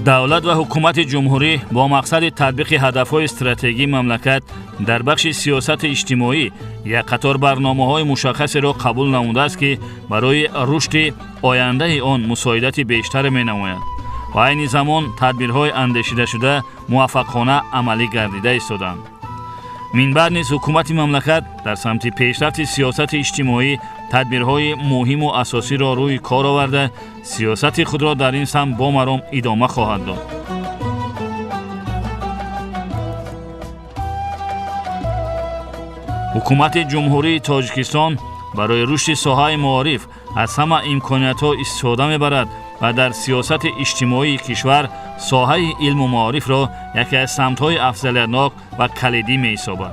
Давлат ва ҳукумати ҷумҳурӣ бо мақсади татбиқи ҳадафҳои стратегии мамлакат дар бахши сиёсати иҷтимоӣ як қатор барномаҳои мушаххасеро қабул намудааст, ки барои рушди ояндаи он мусоидати бештаре менамояд ва айни замон тадбирҳои андешидашуда муваффақона амалӣ гардида истоданд. Минбаъд низ ҳукумати мамлакат дар самти пешрафти сиёсати иҷтимоӣ тадбирҳои муҳиму асосиро рӯи кор оварда, сиёсати худро дар ин самт бо маром идома хоҳад дод. Ҳукумати Ҷумҳурии Тоҷикистон барои рушди соҳаи маориф аз ҳама имкониятҳо истифода мебарад ва дар сиёсати иҷтимоии кишвар соҳаи илму маорифро яке аз самтҳои афзалиятнок ва калидӣ меҳисобад.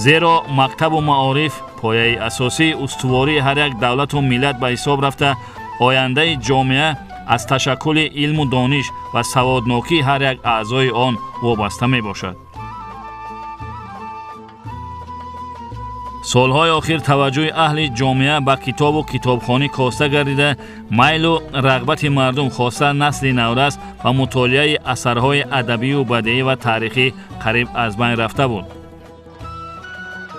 Зеро мактабу маориф пояи асосии устувории ҳар як давлату миллат ба ҳисоб рафта, ояндаи ҷомеа аз ташаккули илму дониш ва саводнокии ҳар як аъзои он вобаста мебошад. Солҳои охир таваҷҷӯҳи аҳли ҷомеа ба китобу китобхонӣ коста гардида, майлу рағбати мардум, хоса насли наврас, ба мутолиаи асарҳои адабию бадеӣ ва таърихӣ қариб аз байн рафта буд.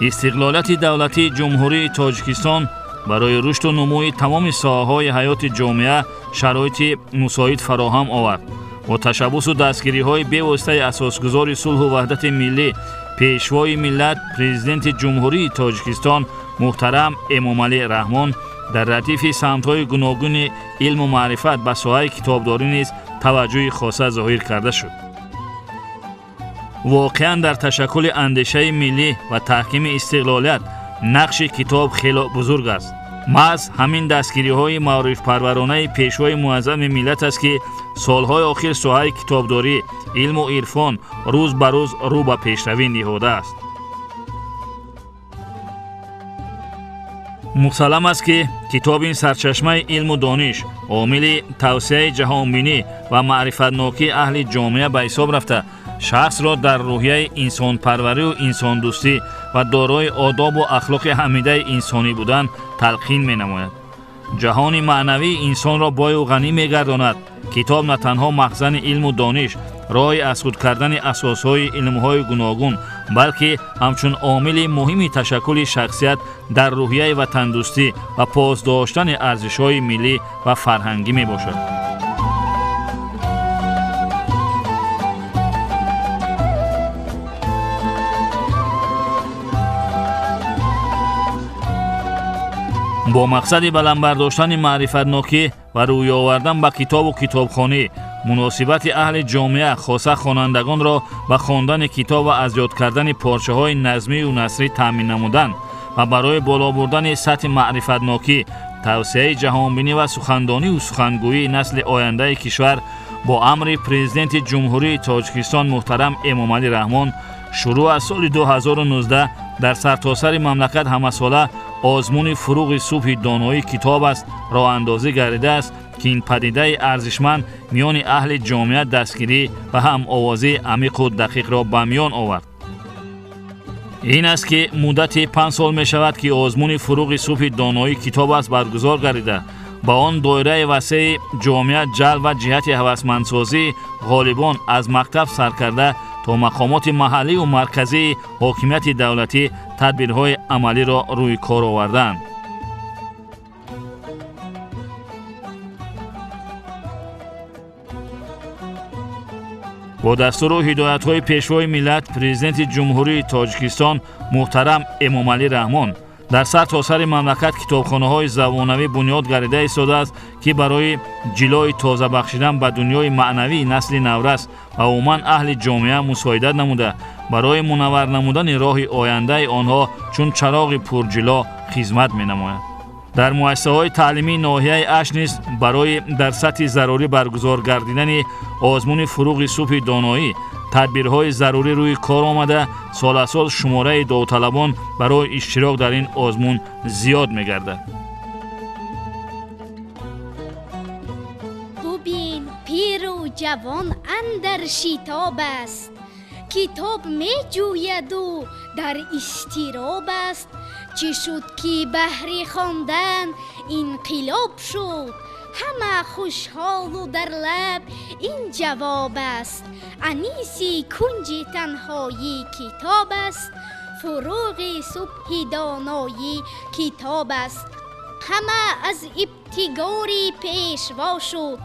Истиқлолияти давлатии Ҷумҳурии Тоҷикистон барои рушду нумӯи тамоми соҳаҳои ҳаёти ҷомеа шароити мусоид фароҳам овард. Бо ташаббусу дастгириҳои бевоситаи асосгузори сулҳу ваҳдати миллӣ, пешвои миллат, Президенти Ҷумҳурии Тоҷикистон муҳтарам Эмомалӣ Раҳмон дар радифи самтҳои гуногуни илму маърифат ба соҳаи китобдорӣ низ таваҷҷӯҳи хоса зоҳир карда шуд. Воқеан, дар ташаккули андешаи миллӣ ва таҳкими истиқлолият нақши китоб хело бузург аст. Маҳз ҳамин дастгириҳои маорифпарваронаи пешвои муаззами миллат аст, ки солҳои охир соҳаи китобдорӣ, илму ирфон рӯз ба рӯз рӯ ба пешравӣ ниҳодааст. Мусаллам аст, ки китоб ин сарчашмаи илму дониш, омили тавсеаи ҷаҳонбинӣ ва маърифатнокии аҳли ҷомеа ба ҳисоб рафта, шахсро дар рӯҳияи инсонпарварию инсондӯстӣ ва дорои одобу ахлоқи ҳамидаи инсонӣ будан талқин менамояд. Ҷаҳони маънавии инсонро бою ғанӣ мегардонад. Китоб на танҳо махзани илму дониш, роҳи аз худ кардани асосҳои илмҳои гуногун, балки ҳамчун омили муҳими ташаккули шахсият дар рӯҳияи ватандӯстӣ ва пос доштани арзишҳои миллӣ ва фарҳангӣ мебошад. Бо мақсади баланд бардоштани маърифатнокӣ ва рӯй овардан ба китобу китобхонӣ, муносибати аҳли ҷомеа, хоса хонандагонро ба хондани китоб ва аз ёд кардани порчаҳои назмию насрӣ таъмин намудан ва барои боло бурдани сатҳи маърифатнокӣ, тавсеаи ҷаҳонбинӣ ва сухандонию сухангӯии насли ояндаи кишвар бо амри Президенти Ҷумҳурии Тоҷикистон муҳтарам Эмомалӣ Раҳмон шурӯъ аз соли 2019 дар сартосари мамлакат ҳамасола озмуни «Фурӯғи субҳи доноӣ китоб аст» роҳандозӣ гардидааст, ки ин падидаи арзишманд миёни аҳли ҷомеа дастгирӣ ва ҳамовозии амиқу дақиқро ба миён овард. Ин аст, ки муддати 5 сол мешавад, ки озмуни «Фурӯғи субҳи доноӣ китоб аст» баргузор гардида, ба он доираи васеи ҷомеа ҷалб ва ҷиҳати ҳавасмандсозии ғолибон аз мактаб сар карда то мақомоти маҳаллию марказии ҳокимияти давлатӣ тадбирҳои амалиро рӯи кор овардаанд. Бо дастуру ҳидоятҳои пешвои миллат, Президенти Ҷумҳурии Тоҷикистон муҳтарам Эмомалӣ Раҳмон дар сартосари мамлакат китобхонаҳои замонавӣ бунёд гардида истодааст, ки барои ҷилои тоза бахшидан ба дунёи маънавии насли наврас ва умуман аҳли ҷомеа мусоидат намуда, барои мунаввар намудани роҳи ояндаи онҳо чун чароғи пурҷило хизмат менамояд. Дар муассисаҳои таълимии ноҳияи Ашт низ барои дар сатҳи зарурӣ баргузор гардидани озмуни «Фурӯғи субҳи доноӣ» тадбирҳои зарурӣ рӯи кор омада, сол аз сол шумораи довталабон барои иштирок дар ин озмун зиёд мегардад. Бубин, пиру ҷавон андар шитоб аст, китоб меҷӯяду дар изтироб аст. Чӣ шуд, ки баҳри хондан Инқилоб шуд, ҳама хушҳолу дар лаб ин ҷавоб аст. Аниси кунҷи танҳоӣ китоб аст, фуруғи субҳи доноӣ китоб аст. Ҳама аз ибтигори пешво шуд,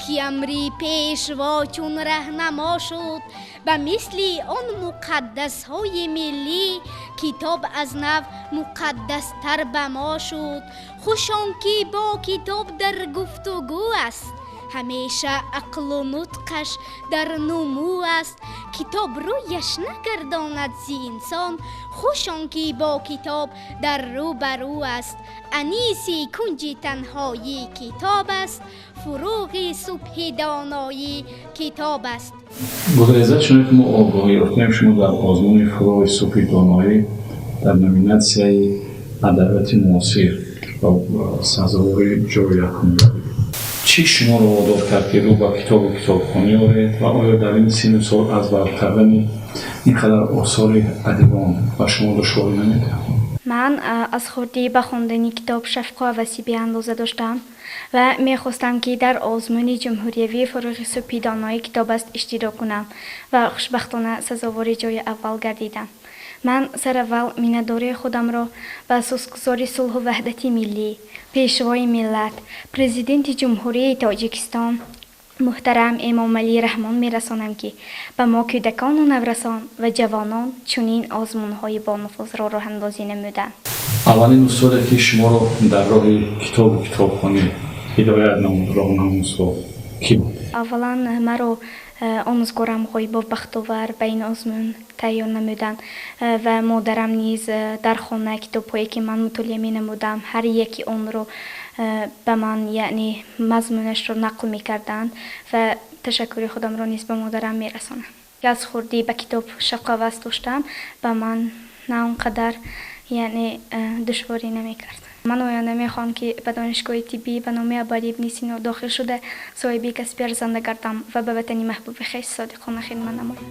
ки амри пешво чун раҳнамо шуд. Ба мисли он муқаддасҳои миллӣ, китоб аз нав муқаддастар ба мо шуд. Хуш он ки бо китоб дар гуфтугӯ аст, ҳамеша ақлу нутқаш дар нумӯ аст. Китоб рӯяш нагардонад зи инсон, хуш он ки бо китоб дар рӯ ба рӯ аст. Аниси кунҷи танҳоӣ китоб аст, фуруғи субҳи доноӣ китоб аст. Гулреза, чуне ки мо огоҳӣ ёфтем, шумо дар озмуни фуруғи субҳи доноӣ дар номинатсияи адабиёти муосир ва сазовори ҷои якум гардидед. Чӣ шуморо водор кард, ки рӯ ба китобу китобхонӣ оред ва оё дар ин синну сол аз бар кардани ин қадар осори адибон ба шумо душворӣ намедиҳад? Ман аз хурдӣ ба хондани китоб шавқу ҳаваси беандоза доштам ва мехостам, ки дар озмуни ҷумҳуриявии фуруғи субҳи доноӣ китоб аст иштирок кунам ва хушбахтона сазовори ҷои аввал гардидам. Ман сараввал миннатдории худамро ба асосгузори сулҳу ваҳдати миллӣ, пешвои миллат, президенти Ҷумҳурии Тоҷикистон муҳтарам Эмомалӣ Раҳмон мерасонам, ки ба мо кӯдакону наврасон ва ҷавонон чунин озмунҳои бонуфузро роҳандозӣ намуданд. Аввалин устоде, ки шуморо дар роҳи китобу китобхонӣ ҳидоят намуд, роҳнамун сохт, кӣ буд? Аввалан маро омӯзгорам Ғоибов Бахтовар ба ин озмун тайёр намуданд ва модарам низ дар хона китобҳое, ки ман мутолиа менамудам, ҳар яки онро ба ман, яъне мазмунашро нақл мекарданд ва ташаккури худамро низ ба модарам мерасонам. Аз хурдӣ ба китоб шавқу ҳавас доштам, ба ман на он қадар, яъне душворӣ намекард. Ман оянда мехоҳам, ки ба донишгоҳи тиббӣ ба номи Абуалӣ ибни Сино дохил шуда, соҳиби касби арзанда гардам ва ба ватани маҳбуби хеш содиқона хидмат намоям.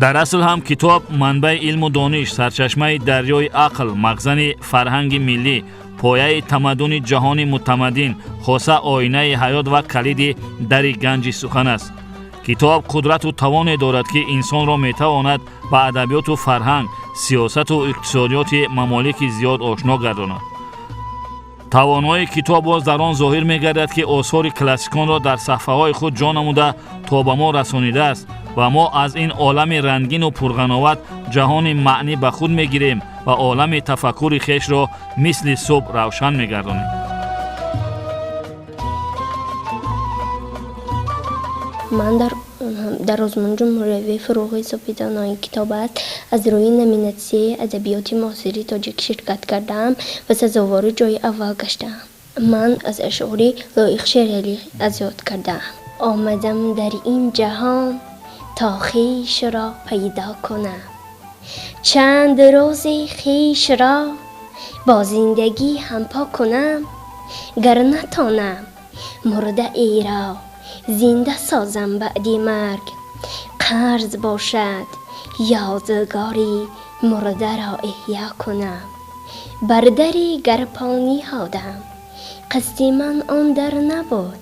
Дар асл ҳам китоб манбаи илму дониш, сарчашмаи дарёи ақл, мағзани фарҳанги миллӣ, пояи тамаддуни ҷаҳони мутамаддин, хоса оинаи ҳаёт ва калиди дари ганҷи сухан аст. Китоб қудрату тавоне дорад, ки инсонро метавонад ба адабиёту фарҳанг, сиёсату иқтисодиёти мамолики зиёд ошно гардонад. Тавонои китоб боз дар он зоҳир мегардад, ки осори классиконро дар саҳфаҳои худ ҷо намуда то ба мо расонидааст ва мо аз ин олами рангину пурғановат ҷаҳони маънӣ ба худ мегирем ва олами тафаккури хешро мисли субҳ равшан мегардонем. Ман дар озмуни ҷумҳуриявии фуруғи субҳи донои китоб аст аз рӯи номинатсияи адабиёти муосири тоҷик ширкат кардаам ва сазовори ҷои аввал гаштаам. Ман аз ашъори Лоиқ Шералӣ аз ёд кардаам. Омадам дар ин ҷаҳон то хешро пайдо кунам, чанд рӯзе хешро бо зиндагӣ ҳампо кунам, гар натонам мурда эро зинда созам баъди марг, қарз бошад ёдгори мурдаро эҳё кунам. Бар дари гарпо ниҳодам, қасди ман он дар набуд,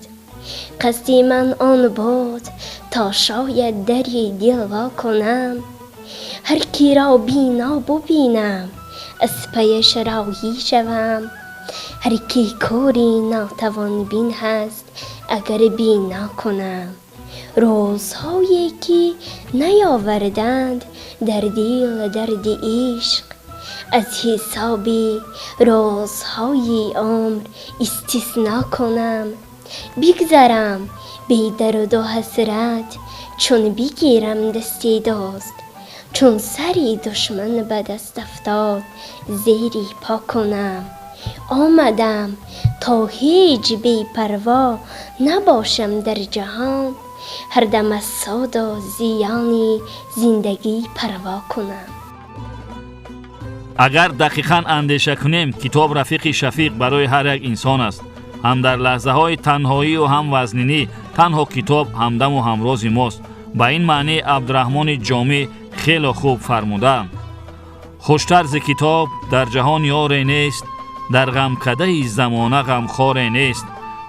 қасди ман он буд то шояд дари дил во кунам. Ҳар киро бино бубинам, аз паяш роҳӣ шавам, ҳар ки кори нотавонбин ҳаст, агар бино кунам. Рӯзҳое ки наёварданд дар дил дарди ишқ, аз ҳисоби рӯзҳои умр истисно кунам. Бигзарам бедарду ҳасрат, чун бигирам дасти дӯст, чун сари душман ба даст афтод зери по кунам. Омадам то ҳеҷ бепарво набошам дар ҷаҳон, ҳар дам аз суду зиёни зиндагӣ парво кунам. Агар дақиқан андеша кунем, китоб рафиқи шафиқ барои ҳар як инсон аст. Ҳам дар лаҳзаҳои танҳоию ҳам вазнинӣ танҳо китоб ҳамдаму ҳамрози мост. Ба ин маънӣ Абдураҳмони Ҷомӣ хело хуб фармудаанд: хуштарзи китоб дар ҷаҳон ёре нест, Дар ғамкадаи замона ғамхоре нест.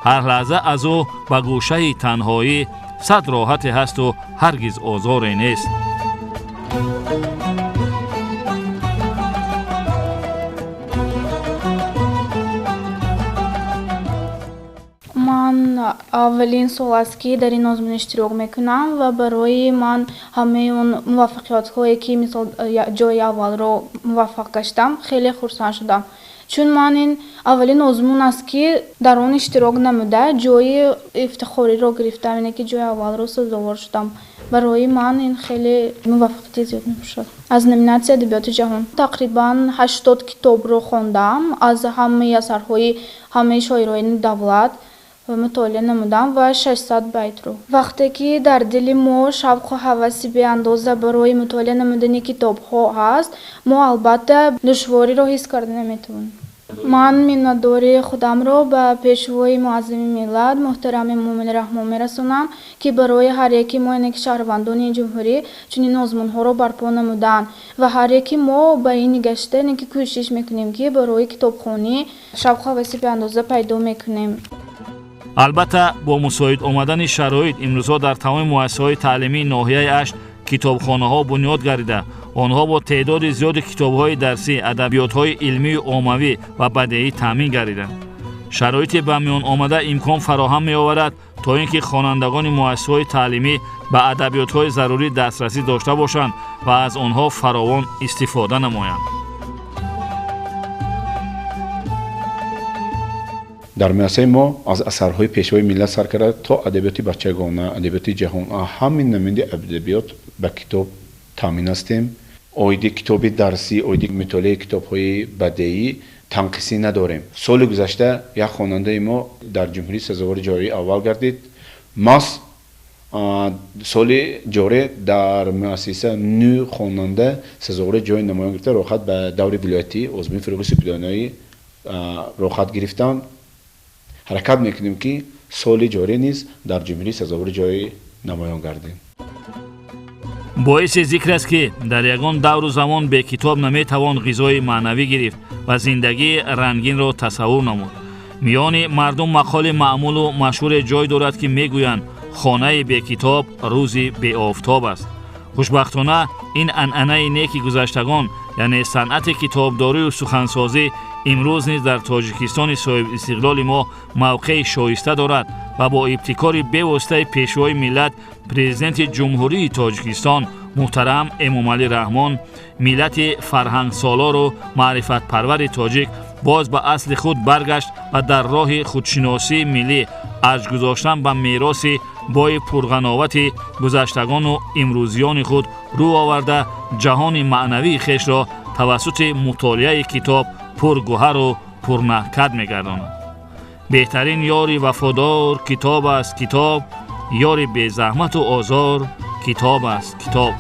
Ҳар лаҳза аз ӯ ба гӯшаи танҳоӣ сад роҳате ҳасту ҳаргиз озоре нест. Ман аввалин сол аст, ки дар ин озмун иштирок мекунам ва барои ман ҳамаи он муваффақиятҳое, ки мисол ҷои аввалро муваффақ гаштам, хеле хурсанд шудам. Чун ман ин аввалин озмун аст, ки дар он иштирок намуда ҷои ифтихориро гирифтам, яъне ки ҷои аввалро сазовор шудам. Барои ман ин хеле муваффақияти зиёд мебошад. Аз номинатсияи адабиёти ҷаҳон тақрибан 80 китобро хондам, аз ҳамаи асарҳои ҳамаи шоирони давлат мутолиа намудам ва 600 байтро. Вақте ки дар дили мо шавқу ҳаваси беандоза барои мутолиа намудани китобҳо ҳаст, мо албатта душвориро ҳис карда наметавонем. Ман миннатдории худамро ба пешвои муаззами миллат муҳтарам Эмомалӣ Раҳмон мерасонам, ки барои ҳар яки мо, яъне ки шаҳрвандони ҷумҳурӣ, чунин озмунҳоро барпо намуданд ва ҳар яки мо ба ин гашта, яъне ки кӯшиш мекунем, ки барои китобхонӣ шавқу ҳаваси беандоза пайдо мекунем. Албатта, бо мусоид омадани шароит имрӯзҳо дар тамоми муассисаҳои таълимии ноҳияи Ашт китобхонаҳо бунёд гардида, онҳо бо теъдоди зиёди китобҳои дарсӣ, адабиётҳои илмию оммавӣ ва бадеӣ таъмин гардиданд. Шароити ба миён омада имкон фароҳам меоварад, то ин ки хонандагони муассисаҳои таълимӣ ба адабиётҳои зарурӣ дастрасӣ дошта бошанд ва аз онҳо фаровон истифода намоянд. Дар муассисаи мо аз асарҳои пешвои миллат сар карда то адабиёти бачагона, адабиёти ҷаҳон, ҳамин намуди адабиёт ба китоб таъмин ҳастем. Оиди китоби дарсӣ, оиди мутолиаи китобҳои бадеӣ танқисӣ надорем. Соли гузашта як хонандаи мо дар ҷумҳурӣ сазовори ҷои аввал гардид. Маҳз соли ҷорӣ дар муассиса нӯ хонанда сазовори ҷои намоён гирифта, роҳхат ба даври вилоятӣ озмуни фурӯғи субҳидонаӣ роҳхат гирифтанд. Ҳаракат мекунем, ки соли ҷорӣ низ дар ҷумҳурӣ сазовори ҷои намоён гардем. Боиси зикр аст, ки дар ягон давру замон бе китоб наметавон ғизои маънавӣ гирифт ва зиндагии рангинро тасаввур намуд. Миёни мардум мақоли маъмулу машҳуре ҷой дорад, ки мегӯянд: хонаи бекитоб рӯзи беофтоб аст. Хушбахтона, ин анъанаи неки гузаштагон, яъне санъати китобдорию сухансозӣ, имрӯз низ дар Тоҷикистони соҳибистиқлоли мо мавқеи шоиста дорад ва бо ибтикори бевоситаи пешвои миллат, президенти Ҷумҳурии Тоҷикистон муҳтарам Эмомалӣ Раҳмон, миллати фарҳангсолору маърифатпарвари тоҷик боз ба асли худ баргашт ва дар роҳи худшиносии миллӣ, арҷ гузоштан ба мероси бои пурғановати гузаштагону имрӯзиёни худ рӯ оварда, ҷаҳони маънавии хешро тавассути мутолиаи китоб пургӯҳару пурнаҳкат мегардонад. Беҳтарин ёри вафодор китоб аст китоб, ёри безаҳмату озор китоб аст китоб.